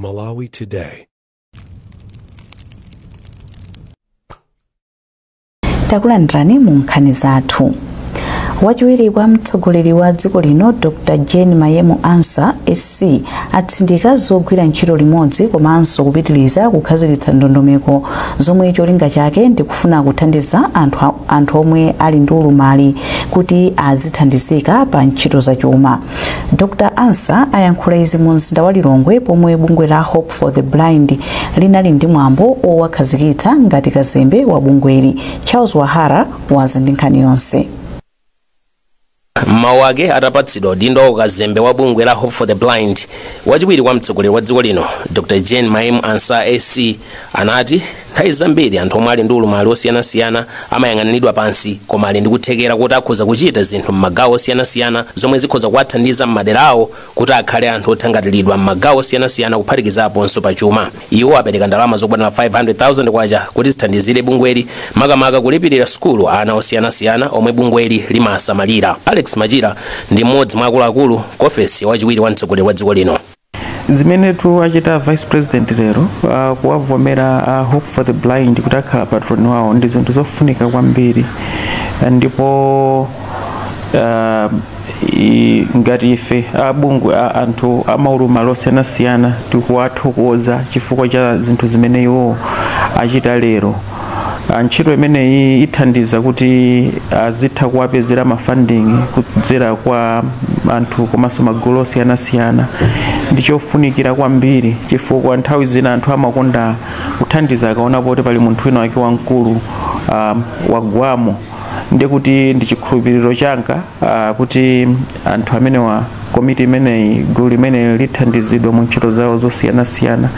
Malawi Today. Takulandirani mu nkhani zathu. Wachiwiri kwa mtsogoleri wa dziko lino Dr. Jane Mayemu Ansah SC atsindika zogwira ntchito limodzi komanso kupitiriza kukhazikitsa ndondomeko zomwe cholinga chake ndi kufuna kuthandiza anthu omwe ali ndi ulumali kuti azithandizika pa ntchito zachuma. Dr. Ansah ayankhula izi mu mzinda wa Lilongwe pomwe bungwe la Hope for the Blind linali ndi mwambo owakhazikitsa ngati kazembe wa bungweli. Charles Wahara wazi ndi nkhani yonse. Mawu ake atapatsidwa udindo wa ukazembe wa bungwe la Hope for the Blind, wachiwiri kwa mtsogoleri wa dziko lino Dr. Jane Mayemu Ansah SC anati nthawi zambiri anthu omwe ali ndi ulumali osiyanasiyana amayang'aniridwa pansi, koma ali ndi kuthekera kuti akhoza kuchita zinthu m'magawo osiyanasiyana zomwe zikhoza kuwathandiza m'madera awo kuti akhale anthu othangatiridwa m'magawo osiyanasiyana kuphatikizaponso pachuma. Iwo apereka ndalama zokwana 500,000 kwacha kuti zithandizire bungweli makamaka kulipirira sukulu ana osiyanasiyana omwe bungweli limasamalira. Alex Majira ndi mmodzi mwa akuluakulu ku ofesi wachiwiri wa mtsogoleri wa dziko lino. Zimenetu achita Vice President lero, kuwavomera Hope for the Blind kuti akhala patron wawo, ndi zinthu zofunika kwambiri, ndipo ngati ife abungwe anthu amaulumali osiyanasiyana tikuwathokoza chifukwa cha zinthu zimene iwo achita lero. Ntchito imeneyi ithandiza kuti azitha kuwapezera mafunding kudzera kwa anthu komanso magulu osiyanasiyana. Ndi chofunikira kwambiri chifukwa nthawi zina anthu amakonda kuthandiza akaona poti pali munthu wina wake wamkulu wagwamo. Ndiye kuti ndi chikhulupiriro changa kuti anthu amenewa, komiti imeneyi, gulu limene lithandizidwa mu ntchito zawo zosiyanasiyana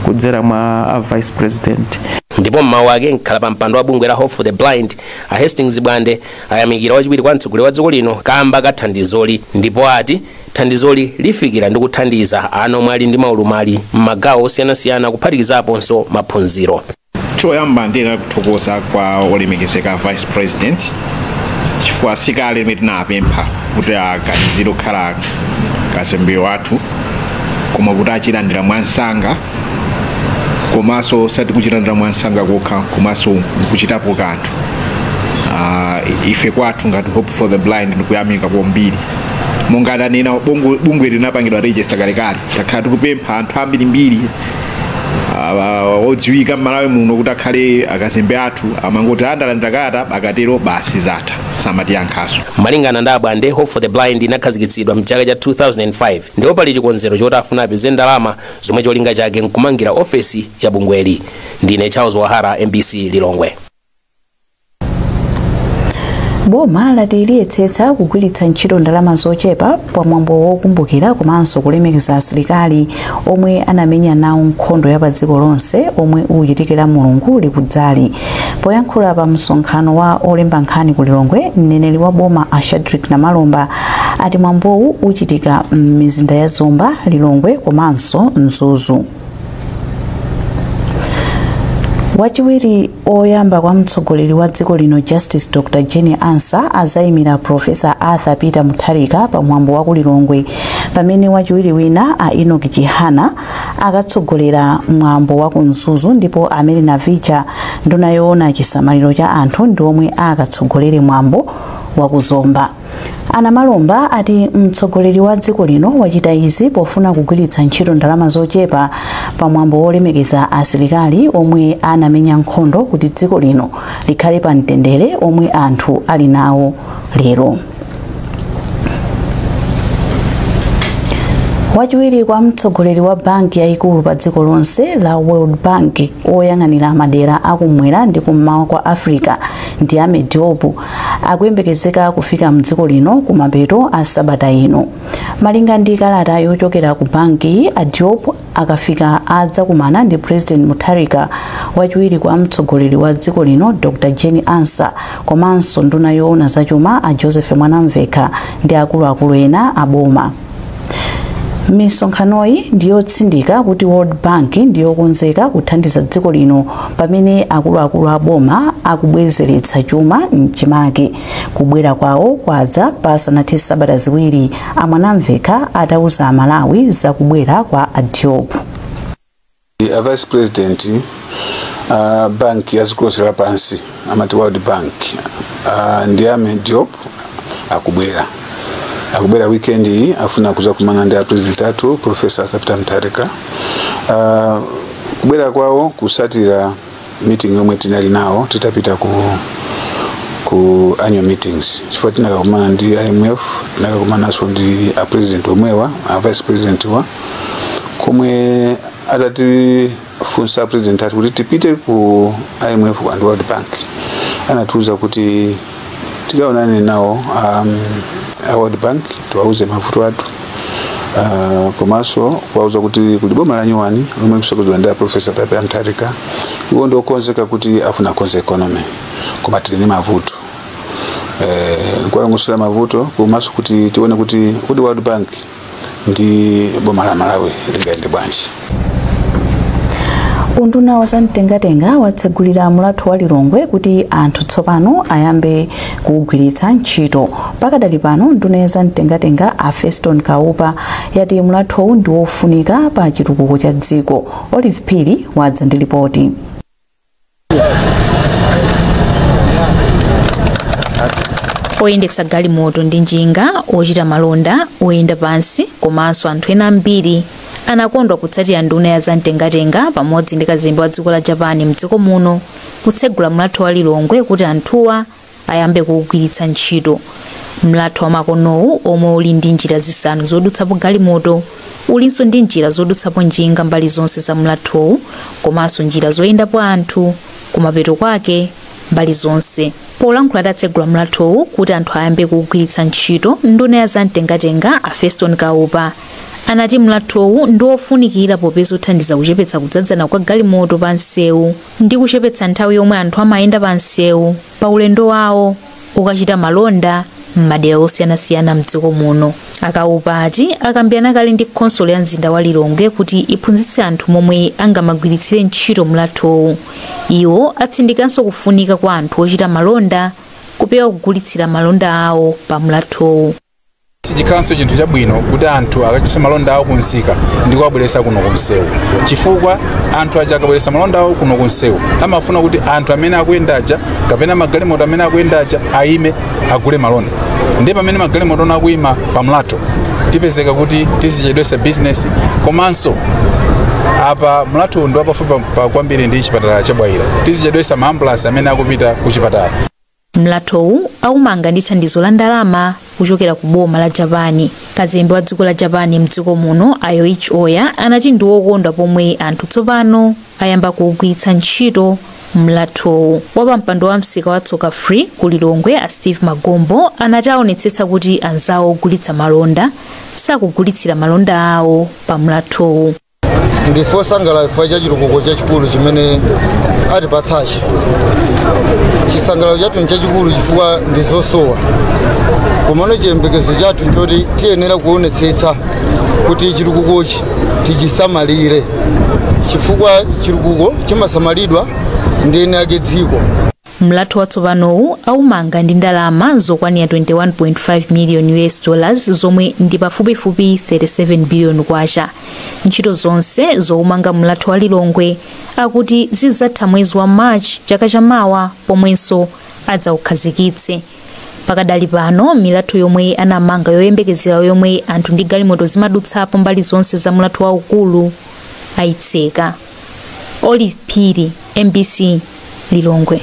kudzera mwa Vice President. Ndipo mmawu ake nkhala pa mpando wa bungwe la Hope for the Blind a Hastings Bwande ayamikira wachiwiri kwa mtsogoleri wa dziko lino kamba ka thandizoli, ndipo ati thandizoli lifikira ndi kuthandiza ana omwe ali ndi maulumali m'magawo osiyanasiyana kuphatikizaponso maphunziro. Choyamba ndiyena kuthokoza kwa olemekezeka Vice President chifukwa sikale limene tinapempha kuti aganizire kukhala kazembe wathu, koma kuti achilandira mwansanga, komanso osati kuchilandira mwansanga kokha, komanso nkuchitapo kanthu. Ife kwathu ngati Hope for the Blind ndikuyamika kwambiri. Monga adanena, bungwe linapangidwa register kalekale, takhala tikupempha anthu ambirimbiri odziwika m'Malawi muno kuti akhale akazembe athu, amangoti andalandira kalata, akatero basi zatha, samatiyankhaso. Malingana ndi Abwande, Hope for the Blind inakhazikitsidwa mchaka cha 2005 ndipo pali chikonzero choti afuna apeze ndalama zomwe cholinga chake nkumangira ofesi ya bungweli. Ndine Charles Wahara, MBC Lilongwe. Boma lati liyetsetsa kugwiritsa ntchito ndalama zochepa pamwambo wokumbukira komanso kulemekeza asilikali omwe anamenya nawo nkhondo ya pa dziko lonse omwe ukuchitikira Mulungu likudzali. Poyankhula pa msonkhano wa olemba nkhani ku Lilongwe, mneneri wa boma a Shadrick Namalomba ati mwambowu uchitika m'mizinda ya Zomba, Lilongwe komanso Mzuzu. Wachiwiri oyamba kwa mtsogoleri wa dziko lino Justice Dr. Jane Ansah azayimira Professor Arthur Peter Mutharika pamwambo wa ku Lilongwe, pamene wachiwiri wina a Enoch Chihana akatsogolera mwambo wa ku Mzuzu, ndipo Amene Navicha, nduna yoona chisamaliro cha anthu, ndi omwe akatsogolere mwambo wa ku Zomba. Anamalomba ati mtsogoleri wa dziko lino wachita izi pofuna kugwiritsa ntchito ndalama zochepa pamwambo wolemekeza asilikali omwe anamenya nkhondo kuti dziko lino likhale pa mtendere omwe anthu ali nawo lero. Wachiwiri kwa mtsogoleri wa banki yayikulu pa dziko lonse la World Bank oyang'anira madera akumwera ndi kummawa kwa Africa ndi Ame Diop akuyembekezeka kufika mdziko lino kumapeto a sabata ino. Malinga ndi kalata yochokera ku banki, a Diop akafika adzakumana ndi President Mutharika, wachiwiri kwa mtsogoleri wa dziko lino Dr. Jane Ansah komanso nduna yoona zachuma a Joseph Mwanamvekha ndi akuluakulu ena a boma. Misonkhanoyi ndiyotsindika kuti World Bank ndiyokonzeka kuthandiza dziko lino pamene akuluakulu a boma akubwezeretsa chuma mchimake. Kubwera kwawo kwadza pasanathe sabata ziwiri a Mwanamvekha atauza Amalawi za kubwera kwa a Diop. A vice president bank ya dziko lonse lapansi, amati World Bank, Ndiame Diop, akubwera weekend iyi. Afuna kuza kumana ndi a president athu, Professor Arthur Peter Mutharika. Kubwera kwawo kusatira meeting yomwe tinali nawo titapita ku annual meetings, chifukwa tinakakumana ndi IMF, tinakakumananso ndi a president omwewa, a vice president wa, komwe atatifunsa president athu kuti tipite ku IMF and World Bank, anatiuza kuti tikaonane nawo a World Bank, tiwauze mavuto athu, komanso kuwauza kuti kuli boma la nyuwani lomwe kusogozedwa ndi a Professor Arthur Mutharika. Iwo ndiokonzeka kuti afuna akonze economy, koma tili ndi mavuto, nkuwalongosola mavuto, komanso kuti tione kuti World Bank ndi boma la Malawi lingayende bwanji. Unduna wa zamtengatenga watsegulira mulatho wa Lilongwe kuti anthu tsopano ayambe kuwugwiritsa ntchito. Pakadali pano, nduna ya zamtengatenga a Feston Kaupa yati mulathowu ndi wofunika pa chitukuko cha dziko. Olive Phiri wadza ndi ripoti. Oyendetsa galimoto ndi njinga, ochita malonda, oyenda pansi komanso anthu ena ambiri anakondwa kutsatira nduna ya zamtengatenga pamodzi ndi kazembe wa dziko la Japan mdziko muno kutsegula mlatho wa Lilongwe kuti anthuwa ayambe kuwugwiritsa ntchito. Mlatho wa makonowu, omwe uli ndi njira 5 zodutsapo galimoto, ulinso ndi njira zodutsapo njinga mbali zonse za mlathowu komanso njira zoyendapo anthu kumapeto kwake mbali zonse. Polankhula atatsegula mlathowu kuti anthu ayambe kuwugwiritsa ntchito, nduna ya zamtengatenga a Feston Kaupa anati mlathowu ndi wofunikira popeza uthandiza kuchepetsa kudzadzana kwa galimoto pa msewu ndi kuchepetsa nthawi yomwe anthu amayenda pa msewu pa ulendo wawo ukachita malonda m'madera osiyanasiyana mdziko muno. Akaupa ati akambirana kale ndi khonsolo ya mzinda wa Lilongwe kuti iphunzitse anthu momwe angamagwiritsire ntchito mlathowu. Iwo atsindikanso kufunika kwa anthu ochita malonda kupewa kugulitsira malonda awo pa mlathowu. Sichikhalanso chinthu chabwino kuti anthu akachotsa malonda awo kunsika ndi kuwabweretsa kuno kumsewu, chifukwa anthu aja akabweretsa malonda awo kuno kumsewu amafuna kuti anthu amene akuyenda aja kapena magalimoto amene akuyenda aja ayime agule malonda. Ndiye pamene magalimoto akuyima pamlatho, tipezeka kuti tizichedwesa bizinesi. Komanso apa mlatho ndi wapafupi kwambiri ndi chipatala cha Bwaila, tizichedwesa maambulansi amene akupita ku chipatala. Mlathowu aumanga ndi thandizo la ndalama kuchokera ku boma la Japan. Kazembe wa dziko la Japan mdziko muno a Yoichi Oya anati ndi wokondwa pomwe anthu tsopano ayamba kuwugwiritsa ntchito mlathowu. Wapampando wa msika wa Tsoka Free ku Lilongwe a Steve Magombo anati aonetsetsa kuti anzawo ogulitsa malonda sakugulitsira malonda awo pa mlathowu. Ndife osangalala chifukwa cha chitukuko chachikulu chimene atipatsachi. Chisangalalo chathu nchachikulu chifukwa ndi zosowa, komano chiyembekezo chathu nchoti tiyenera kuonetsetsa kuti chitukukochi tichisamalire, chifukwa chitukuko chimasamalidwa ndi eni ake dziko. Mlatho watsopanowu aumanga ndi ndalama zokwanira 21.5 million US dollars, zomwe ndi pafupifupi 37 billion kwacha. Ntchito zonse zoumanga mlatho wa Lilongwe akuti zidzatha mwezi wa March chaka chamawa, pomwenso adzaukhazikitse. Pakadali pano, milatho yomwe anamanga yoyembekezera yomwe anthu ndi galimoto zimadutsapo mbali zonse za mlatho waukulu ayitseka. Olive Phiri, MBC, Lilongwe.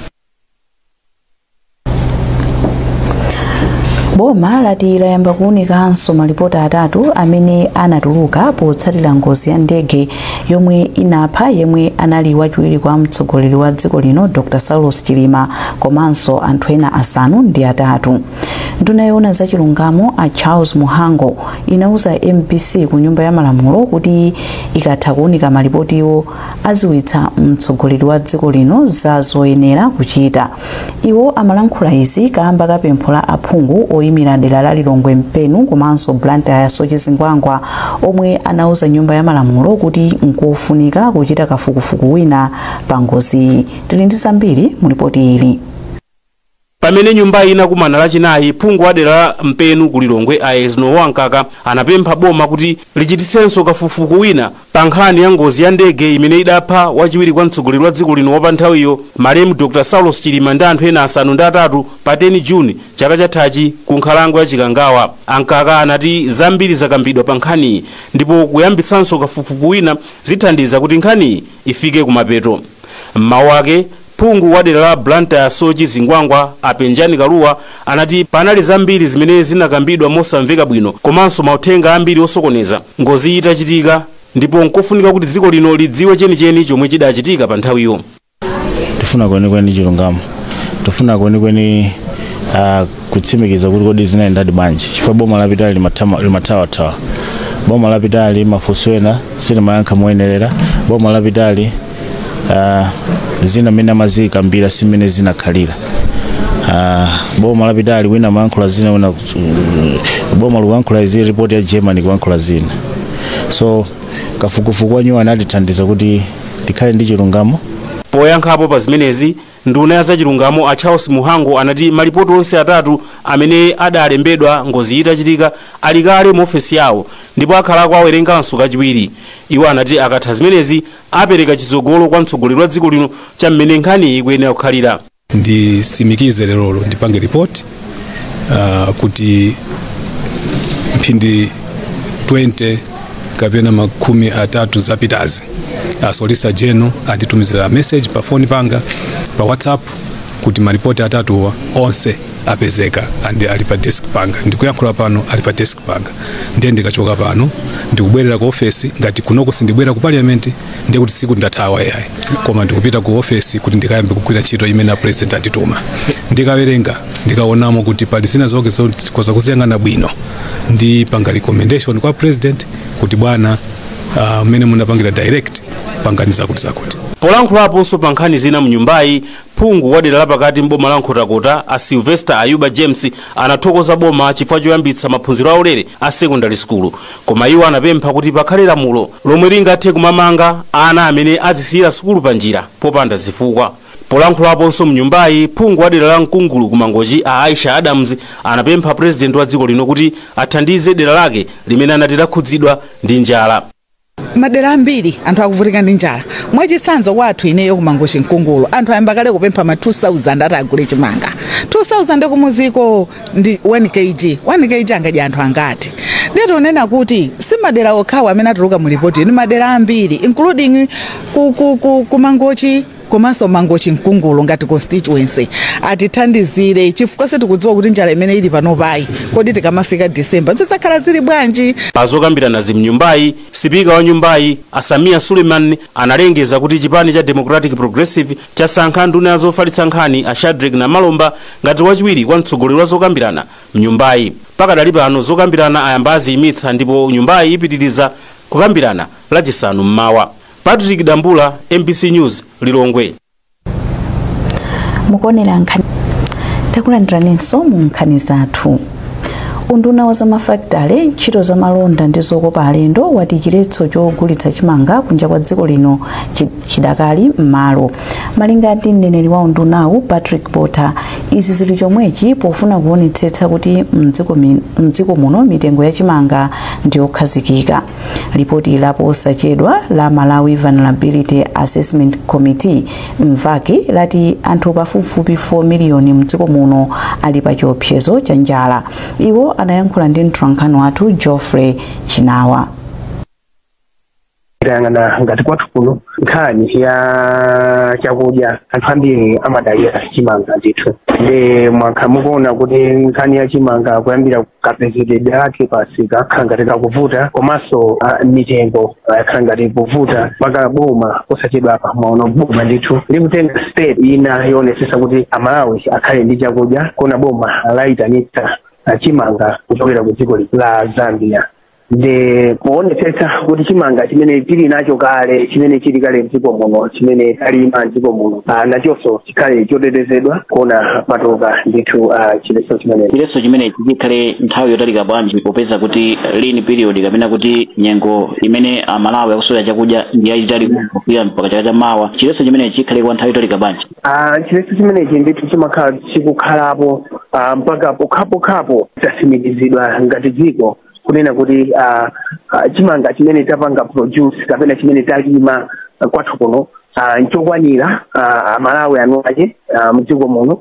Boma lati layamba kuwunikanso malipoti 3 amene anatuluka potsatira ngozi ya ndege yomwe inapha yemwe anali wachiwiri kwa mtsogoleri wa dziko lino Dr. Saulos Chilima komanso anthu ena 5. Nduna yoona zachilungamo a Charles Muhango inauza MBC ku nyumba ya malamulo kuti ikatha kuwunika malipotiwo aziwitsa mtsogoleri wa dziko lino za zoyenera kuchita. Iwo amalankhula izi kamba ka pempho la aphungu oyimira dera la Lilongwe Mpenu komanso Blantyre Soche Zingwangwa omwe anauza nyumba ya malamulo kuti nkofunika kuchita kafukufuku wina pa ngoziyi. Tili ndi zambiri mu ripoti ili. Pamene nyumba inakumana Lachinayi, phungu wa dera la Mpenu ku Lilongwe, a Eisenhower Mkaka, anapempha boma kuti lichititsenso kafukufuku wina pa nkhani ya ngozi ya ndege imene idapha wachiwiri kwa mtsogoleri wa dziko lino wapa nthawiyo, malemu Dr Saulos Chilima, ndi anthu ena 8 pa 10 Juni chaka chathachi ku nkhalango ya Chikangawa. A Mkaka anati zambiri zakambidwa pa nkhaniyi ndipo kuyambitsanso kafukufuku wina zithandiza kuti nkhaniyi ifike kumapeto. Mmawu ake, phungu wa dera la Blantyre Soche Zingwangwa, a Penjani Kaluwa, anati panali zambiri zimene zinakambidwa mosamveka bwino komanso mauthenga ambiri osokoneza ngozi itachitika, ndipo nkofunika kuti dziko lino lidziwe chenicheni chomwe chidachitika pa nthawiyo. Tifuna kwenikweni chilungamo, tifuna kwenikweni kutsimikiza kuti kodi zinayendadi bwanji, chifukwa boma lapitali limathawathawa, boma lapitali mafunso ena silimayankha moyenerera, boma lapitali zina mmene amazikambira si mmene zinakhalira. Boma lapitali wina amayankhula zina, wina boma likuyankhula izi, ripoti ya Germany kuyankhula zina. So kafukufuku wa new anatithandiza kuti tikhale ndi chilungamo. Poyankhapo pa zimenezi, nduna ya zachilungamo a Charles Muhango anati malipoti onse atatu amene adalembedwa ngozi itachitika ali kale mu ofesi yawo ndipo akhala akuwawerenganso kachiwiri. Iwo anati akatha zimenezi apereka chitsogolo kwa mtsogoleri wa dziko lino cha mmene nkhani ikuyenera kukhalira. Ndisimikize lerolo, ndipange ripoti kuti mphindi 20 kapena 30 zapitazi, a Solicitor General atitumizira message pa foni panga pa WhatsApp kuti maripoti atatuwa onse apezeka and ali pa desk panga. Ndikuyankhula pano ali pa desk panga. Ndiye ndikachoka pano ndikubwerera ku ofesi. Ngati kunoko sindibwera ku parliament, ndiye kuti siku ndathawa yayi, koma ndikupita ku ofesi kuti ndikayambe kugwira ntchito imene a president atituma. Ndikawerenga, ndikaonamo kuti pali zina zonke zokhoza kuziyang'ana bwino, ndipanga recommendation kwa president kuti bwana, mmene munapangira direct, pangani zakuti zakuti. Polankhulaponso pa nkhani zina mnyumbayi, phungu wa dera lapakati mboma la Nkhotakota, a Sylvester Ayuba James, anathokoza boma chifukwa choyambitsa maphunziro aulere a secondary school, koma iwo anapempha kuti pakhale lamulo lomwe lingathe kumamanga ana amene azisiyira sukulu pa njira popanda zifukwa. Polankhulaponso mnyumbayi, phungu wa dera la Mkungulu ku Mangochi, a Aisha Adams, anapempha president wa dziko lino kuti athandize dera lake limene anati lakhudzidwa ndi njala. Madera ambiri anthu akuvutika ndi njala. Mwachitsanzo, kwathu ineyo kuMangochi Mkungulu, anthu ayamba kale kupempha ma 2000 ati agule chimanga. 2000 kumuziko ndi 1 kg. 1 kg angadya anthu angati? Ndiye tionena kuti si madera okhawo amene atuluka mu ripoti, ni madera ambiri, including ku Mangochi komanso Mangochi Mkungulu ngati constituency. Atithandizire chifukwa sitikudziwa kuti njala imene ili panopayi, kodi tikamafika December zidzakhala zili bwanji? Pazokambirana mnyumbayi, sipika wa nyumbayi a Sameer Suleman analengeza kuti chipani cha Democratic Progressive chasankha nduna ya zofalitsa nkhani a Shadrick Namalomba ngati wachiwiri kwa mtsogoleri wa zokambirana mnyumbayi. Pakadali pano zokambirana ayamba aziyimitsa ndipo nyumbayi ipitiriza kukambirana Lachisanu mmawa. Patrick Dambula, MBC News, Lilongwe. Mukuonera nkhani. Takulandiraninso mu nkhani zathu. Unduna wa zamafakitale, ntchito zamalonda ndi zokopa alendo wati chiletso chogulitsa chimanga kunja kwa dziko lino chidakali m'malo. Malinga ndi mneneri wa undunawu, Patrick Botha, izi zili chomwechi pofuna kuonetsetsa kuti mdziko muno mitengo ya chimanga ndiyokhazikika. Ripoti laposachedwa la Malawi Vulnerability Assessment Committee, MVAC, lati anthu pafupifupi 4 miliyoni mdziko muno ali pa chiopsezo cha njala. Iwo anayankhula ndi mtolankhani wathu Geoffrey Chinawa. Tayang'ana ngati kwathu kuno, nkhani ya chakudya, anthu ambiri amadalira chimanga ndithu. Ndi mwakha mukuona kuti nkhani ya chimanga, kuyambira kapezedwe ake pasika, khala ngati kakuvuta, komanso mitengo yakhala ngati kuvuta, mpaka boma posachedwa apa mwaona boma ndithu likutenga step ina yoonetsetsa kuti Amalawi akhale ndi chakudya, kona boma layitanitsa chimanga kuchokera ku dziko la Zambia. Ndi kuonetsetsa kuti chimanga chimene tili nacho kale, chimene chili kale mdziko muno, chimene talima mdziko muno, nachonso chikhale chotetezedwa kuona patuluka ndithu chiletso chimene. Chiletso chimene chikhale nthawi yotalika bwanji, popeza kuti lean period kapena kuti nyengo imene Amalawi akusowa chakudya ndi yayitali kufika mpaka chaka chamawa? Chiletso chimene chikhale kwa nthawi yotalika bwanji? Chiletso chimenechi ndithu chimakhala chikukhalapo mpaka pokhapokhapo tatsimikizidwa ngati dziko kunena kuti chimanga chimene tapanga produce kapena chimene talima kwathu kuno nchokwanira Amalawi anu ake mdziko muno,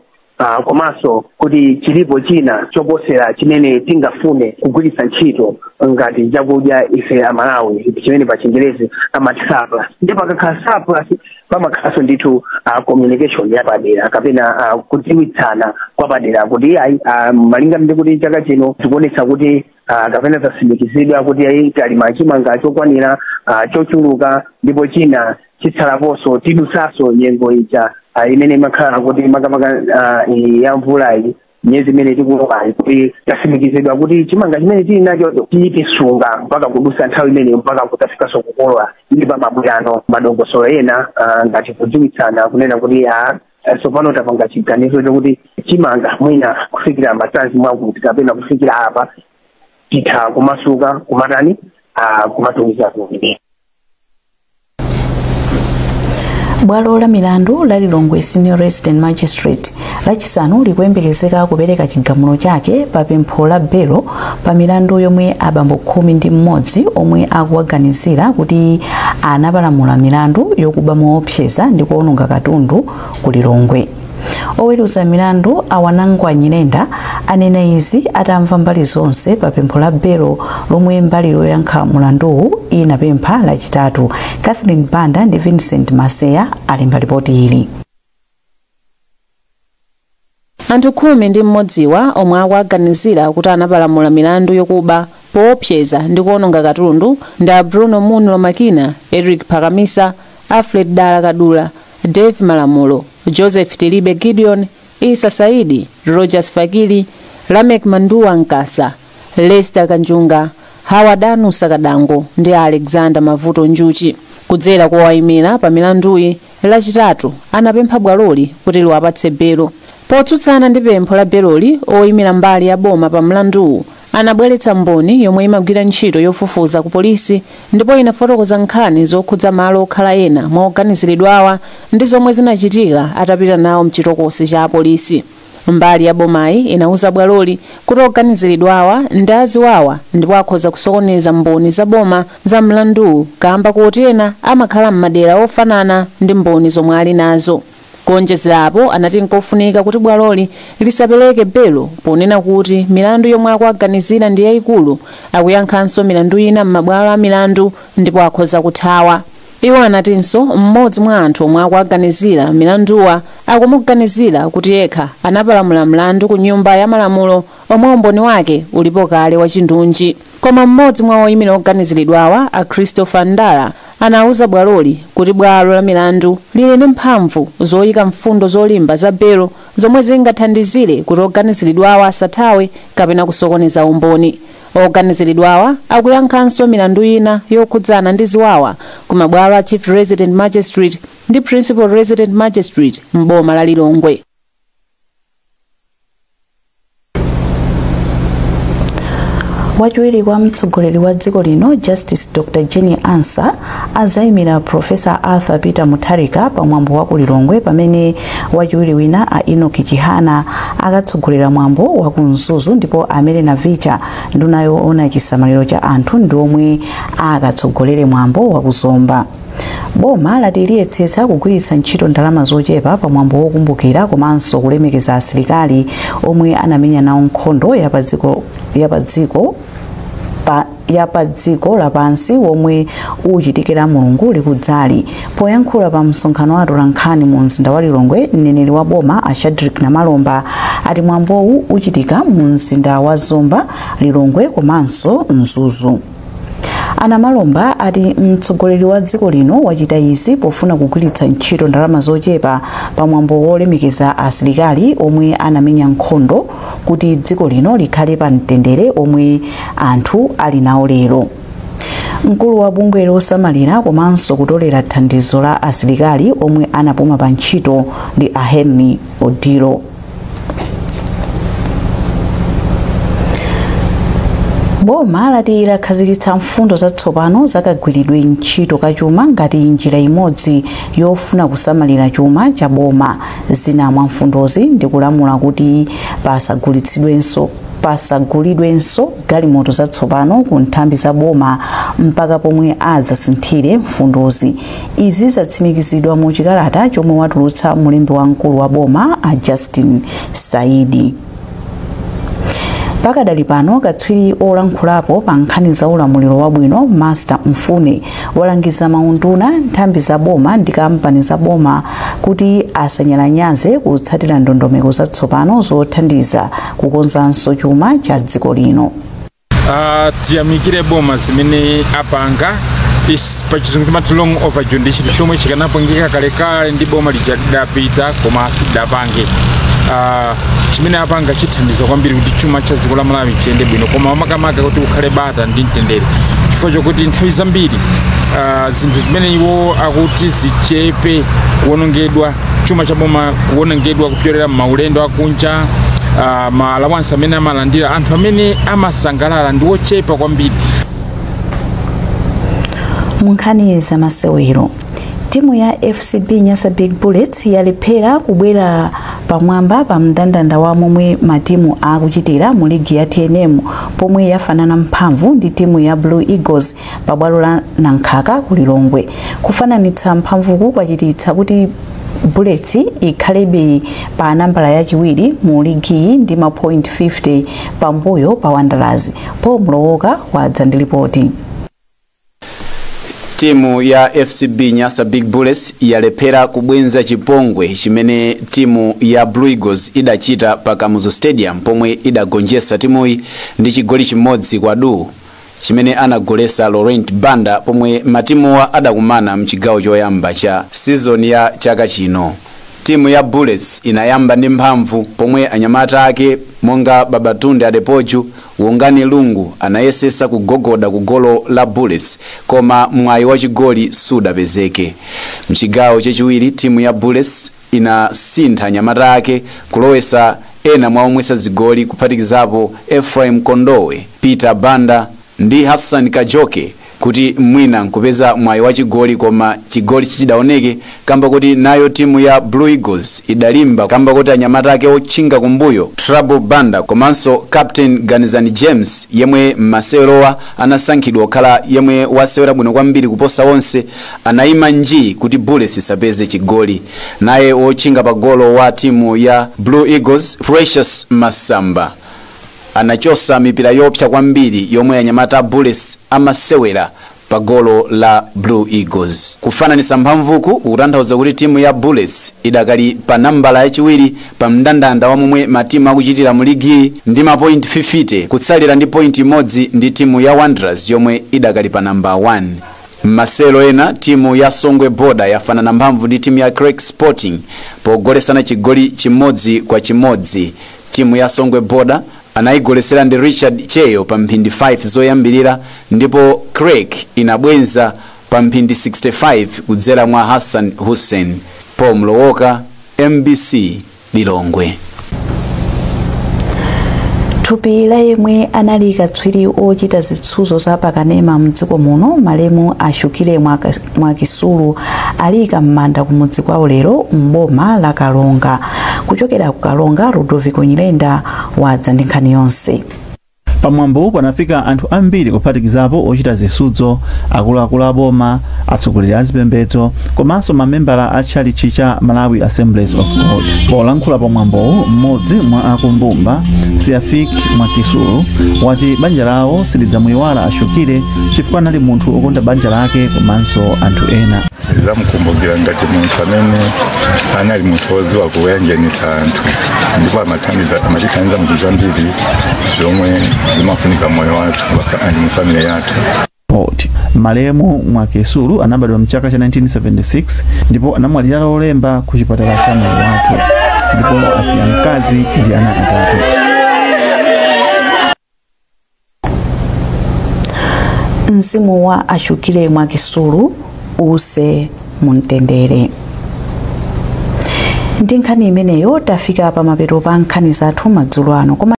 komanso kuti chilipo china choposera chimene tingafune kugwiritsa ntchito ngati chakudya ife Amalawi, chimene pa Chingerezi amati surplus. Ndipo pakakhala surplus pamakhalanso ndithu communication yapadera kapena kudziwitsana kwapadera kuti ayi, malinga ndi kuti chaka chino tikuonetsa kuti kapena tatsimikizidwa kuti ayi, talima chimanga chokwanira, chochuluka, ndipo china chitsalaponso, tidutsanso nyengo ija imene imakhala kuti makamaka ya mvulayi, miyezi imene tikulowayi, kuti tatsimikizidwa kuti chimanga chimene tili nachocho tichisunga mpaka kudutsa nthawi imeneyo mpaka kutafikanso kukolola. Ndi pamabwerano madongosolo ena ngati kudziwitsana kunena kuti tsopano tapanga chiganizo chokuti chimanga mwina kufikira matanzi mwakuti kapena kufikira apa titha kumasuka kumatani kumatumiza kuti. Bwalo la milandu la Lilongwe Senior Resident Magistrate Lachisanu likuyembekezeka kupereka chigamulo chake pa pempho la belo pa milandu yomwe abambo 11 omwe akuwaganizira kuti anapalamula milandu yokuba moopseza ndi kuononga katundu ku Lilongwe. Oweruza milandu Awanangwa Nyirenda anena izi atamva mbali zonse pa pempho la belo lomwe mbali yoyankha mulanduwu inapempha Lachitatu. Catherine Banda ndi Vincent Maseya alemba ripoti ili. Anthu 11 omwe akuwaganizira kuti anapalamula milandu yokuba poopseza ndi kuononga katundu ndi a Bruno Munlo Makina, Eric Phakamisa, Alfred Dala Kadula, Dave Malamulo, Joseph Tilibe Gideon, Isa Saidi, Rogers Fakili, Lamek Manduwa Nkasa, Lester Kanjunga, Howard Anusa Kadango ndi Alexander Mavuto Njuchi. Kudzera kwa wayimira pa milanduyi Lachitatu anapempha bwaloli kuti liwapatse belo. Potsutsana ndi pempho la beloli, oyimira mbali ya boma pa mlanduwu anabweretsa mboni yomwe imagwira ntchito yofufuza ku polisi, ndipo inafotokoza nkhani zokhudza malo okhala ena mwa oganiziridwawa ndi zomwe zinachitika atapita nawo mchitokosi cha apolisi. Mbali ya bomayi inauza bwaloli kuti oganiziridwawa ndi aziwawa ndipo akhoza kusokoneza mboni za boma za mlanduwu kamba kuti ena amakhala m'madera ofanana ndi mboni zomwe ali nazo. Kuonjezerapo anati nkofunika kuti bwaloli lisapereke belo ponena kuti milandu yomwe akuaganizira ndi yayikulu, akuyankhanso milandu ina m'mabwalo a milandu ndipo akhoza kuthawa. Iwo anatinso mmodzi mwa anthu omwe akuaganizira milanduwa akumuganizira kuti yekha anapalamula mlandu ku nyumba ya malamulo omwe umboni wake ulipo kale wachindunji. Koma mmodzi mwa oyimira oganiziridwawa a Christopher Ndala anauza bwaloli kuti bwalo la milandu lili ndi mphamvu zoyika mfundo zolimba za belo zomwe zingathandizire kuti oganiziridwawa asathawe kapena kusokoneza umboni. Oganiziridwawa akuyankhanso milandu ina yokhudzana ndi ziwawa ku mabwalo a Chief Resident Magistrate ndi Principal Resident Magistrate m'boma la Lilongwe. Wachiwiri kwa mtsogoleri wa dziko lino Justice Dr. Jane Ansah azayimira Professor Arthur Peter Mutharika pamwambo wa ku Lilongwe, pamene wachiwiri wina a Enoch Chihana akatsogolera mwambo wa ku Mzuzu, ndipo Amene Navicha nduna yoona chisamaliro cha anthu ndi omwe akatsogolere mwambo wa ku Zomba. Boma lati liyetsetsa kugwiritsa ntchito ndalama zochepa pamwambo wokumbukira komanso kulemekeza asilikali omwe anamenya nawo nkhondo yapadziko lapansi womwe uchitikira Mulungu likudzali. Poyankhula pa msonkhano wa atolankhani mu mzinda wa Lilongwe, mneneri wa boma a Shadrick Namalomba ati mwambowu uchitika mu mzinda wa Zomba, Lilongwe komanso Mzuzu. Anamalomba ati mtsogoleri wa dziko lino wachita izi pofuna kugwiritsa ntchito ndalama zochepa pamwambo wolemekeza asilikali omwe anamenya nkhondo kuti dziko lino likhale pa mtendere omwe anthu ali nawo lero. Mkulu wa bungwe losamalira komanso kutolera thandizo la asilikali omwe anapuma pa ntchito ndi a Henry Odilo. Boma lati lakhazikitsa mfundo zatsopano zakagwiridwe ntchito kachuma ngati njira imodzi yofuna kusamalira chuma cha boma. Zina mwa mfundozi ndi kulamula kuti pasagulidwenso galimoto zatsopano ku nthambi za boma mpaka pomwe adzasinthire mfundozi. Izi zatsimikizidwa mu chikalata chomwe watulutsa mulembi wamkulu wa boma a Justin Saidi. Pakadali pano katswiri olankhulapo pa nkhani za ulamuliro wabwino Master Mfune walangiza maunduna, nthambi za boma ndi kampani za boma kuti asanyalanyaze kutsatira ndondomeko zatsopano zothandiza kukonzanso chuma cha dziko lino. Tiyamikire boma zimene apanga pachizungu timati long overdue ndi chinthu chomwe chikanapangika kalekale ndi boma lija lidapita koma sidapange. Chimene apanga chithandiza kwambiri kuti chuma cha dziko la Malawi chiyende bwino, koma makamaka kuti kukhale bata ndi mtendere, chifukwa chokuti nthawi zambiri zinthu zimene iwo akuti zichepe kuwonongedwa, chuma cha boma kuwonongedwa kupyolera maulendo akunja, ma allowance amene amalandira anthu amene amasangalala ndi ochepa kwambiri. Munkhani za masewero, timu ya FCB Nyasa Big Bullets yalephera kubwera pamwamba pa mndandanda wa momwe matimu akuchitira mu ligi ya TNM pomwe yafanana mphamvu ndi timu ya Blue Eagles pabwalo la Nankhaka ku Lilongwe. Kufananitsa mphamvuku kwachititsa kuti Bullets ikhalebe pa nambala yachiwiri mu ligi ndi ma point 50 pambuyo pa Wanderers. Paul Mlowoka wadza ndi ripoti. Timu ya FCB Nyasa Big Bullets yalephera kubwenza chipongwe chimene timu ya Blue Eagles idachita pa Kamuzu Stadium pomwe idagonjetsa timuyi ndi chigoli chimodzi kwa du chimene anagolesa Laurent Banda pomwe matimuwa adakumana mchigawo choyamba cha season ya chaka chino. Timu ya Bullets inayamba ndi mphamvu pomwe anyamata ake monga Babatunde Adepoju, Wongani Lungu anayesesa kugogoda ku golo la Bullets koma mwayi wa chigoli sudapezeke. Mchigawo chachiwiri timu ya Bullets inasintha anyamata ake kulowesa ena mwa omwesa zigoli kuphatikizapo Ephraim Kondowe, Peter Banda ndi Hassan Kajoke kuti mwina nkupeza mwayi wa chigoli koma chigoli chichidaoneke kamba kuti nayo timu ya Blue Eagles idalimba kamba kuti anyamata ake otchinga kumbuyo Trouble Banda komanso Captain Ganizani James yemwe mmasewerowa anasankhidwa okhala yemwe wasewera bwino kwambiri kuposa onse anayima nji kuti Bullets isapeze chigoli. Naye wotchinga pa golo wa timu ya Blue Eagles Precious Masamba anachosa mipira yopsa kwambiri yomwe anyamata Bullets amasewera pa golo la Blue Eagles. Kufananisa mphamvuku kukutanthauza kuti timu ya Bullets idakali pa nambala yachiwiri pa mndandanda wa momwe matimu akuchitira mu ligi ndi ma point 50 kutsalira ndi point imodzi ndi timu ya Wanderers yomwe idakali pa namba 1. Maselo ena timu ya Songwe Border yafanana mphamvu ndi timu ya Craig Sporting pogolesana chigoli chimodzi kwa chimodzi. Timu ya Songwe Border anayigolesera ndi Richard Cheyo pa mphindi 5 zoyambirira ndipo Craig inabwenza pa mphindi 65 kudzera mwa Hassan Hussein. Paul Mlowoka, MBC Lilongwe. Thupi la yemwe anali katswiri ochita zitsuzo za pakanema mdziko muno malemu Ashukire Mwakisulu alika m'manda kumudzi kwawo lero m'boma la Kalonga. Kuchokera ku Kalonga, Rodolfo Nyirenda wadza ndi nkhani yonse. Pamwambo panafika anthu ambiri kuphatikizapo ochita zisudzo, akuluakulu aboma, atsogoleri a zipembedzo komanso mamembala a tchalitchi cha Malawi Assemblies of God. Polankhula pamwambowu, mmodzi mwa akumbumba Siafik Mwakisulu wati banja lawo silidzamuyiwala Ashukire chifukwa anali munthu okonda banja lake komanso anthu ena. Zamkumbukira ngati munthu amene anali munthu wodziwa kuyanjanitsa anthu ndipo amatithandiza mnthu zambiri zomwe zimafunika moyo wathu ndi mu family yathu. Report. Malemu Mwakisulu anabadwa mchaka cha 1976 ndipo anamwalira Lolemba ku chipatala cha Moyo ndipo asiya mkazi ndi ana 3. Mzimu wa Achukire Mwakisulu use mumtendere. Ndi nkhani imeneyo tafika pa mapeto pa nkhani zathu madzulo ano. Koma